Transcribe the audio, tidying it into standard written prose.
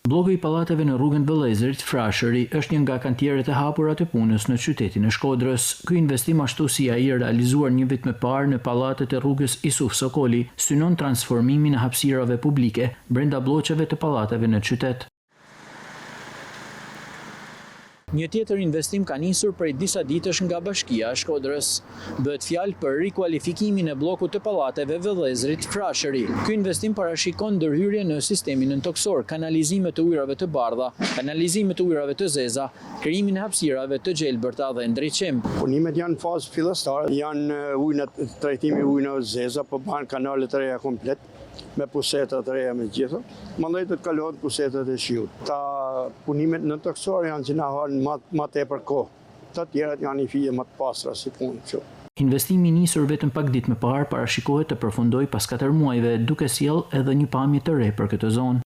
Blloku i pallateve në rrugën Vëllezërit Frashëri është një nga kantieret e hapura të punës në qytetin e Shkodrës. Ky investim ashtu si ai i realizuar një vit më parë në pallatet e rrugës Isuf Sokoli, synon transformimin e hapësirave publike brenda blloqeve të pallateve në qytet. Një tjetër investim ka nisur prej disa ditësh nga Bashkia e Shkodrës. Bëhet fjalë për rikualifikimin e bllokut të pallateve Vëllezërit Frashëri. Ky investim parashikon ndërhyrje në sistemin nëntokësor, kanalizime të ujërave të bardha, kanalizime të ujërave të zeza, krijimin e hapësirave të gjelbërta dhe ndriçim. Punimet janë në fazë fillestare, janë ujnat, trajtimi i ujnave të zeza, po bëhen kanale të reja komplet, me puseta të reja me gjitha. Mandej do të kalohet pusetat e shiut. Ta punimet nëntokësore janë që na hanë ma, ma tepër kohë. Të tjerat janë një fije më të pastra si punë kështu. Investimi i nisur vetëm pak ditë më parë parashikohet të përfundojë pas katër muajve, duke sjellë edhe një pamje të re për këtë zonë.